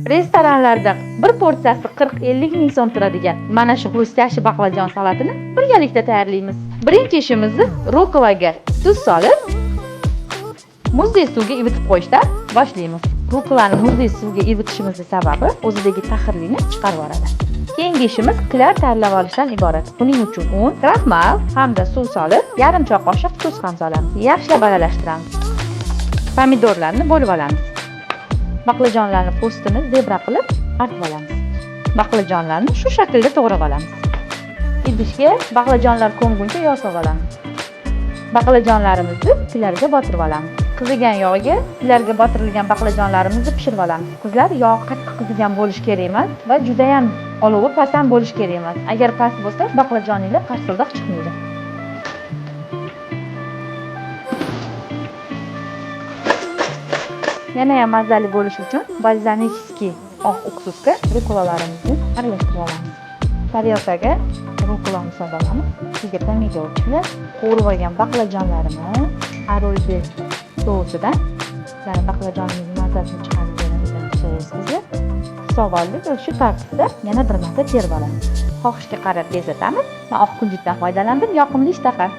Restoranlarda bir porsiyasi 40-50 ming so'm turadigan mana shu хрустящий baqlajon salatini birgalikda tayyorlaymiz. Birinchi ishimizni rukolaga tuz solib, muzdek suvga ivitib qo'yishdan boshlaymiz. Rukolani muzdek suvga ivitishimizning sababi o'zidagi taxirlikni chiqarib yuboradi. Keyingi ishimiz klar tayyorlab olishdan iborat. Buning uchun un, kraxmal hamda suv solib, yarim choy qoshiq tuz ham solamiz. Yaxshilab aralashtiramiz. Pomidorlarni bo'lib olamiz. Baqlajonlarni po'stini zebra qilib artib olamiz. Baqlajonlarni shu shaklda to'g'rab olamiz. Idishga baqlajonlar ko'mguncha yog' solib olamiz. Baqlajonlarimizni klarga botirib olamiz. Qizigan yog'ga klarga botirilgan baqlajonlarimizni pishirib olamiz. Qizlar, yog' qattiq qizigan bo'lishi kerak emas va judayam olovi past ham bo'lishi kerak emas. Agar past bo'lsa, baqlajoninglar qarsildoq chiqmaydi. Yana ham mazali bo'lishi uchun balzamический oq uksusga rukolalarimizni aralashtirib olamiz. Tarelkaga rukolani solib olamiz. Ustiga pomidorchilar, qovurib olgan baqlajonlarimiz, arulbi sousidan, ya'ni baqlajonimizning mazasini chiqarib beradigan sous qizlar. Solib oldik va shu tartibda yana bir marta terib olamiz. Xohishga qarab bezatamiz. Men oq kunjutdan foydalandim, yoqimli ishtaha.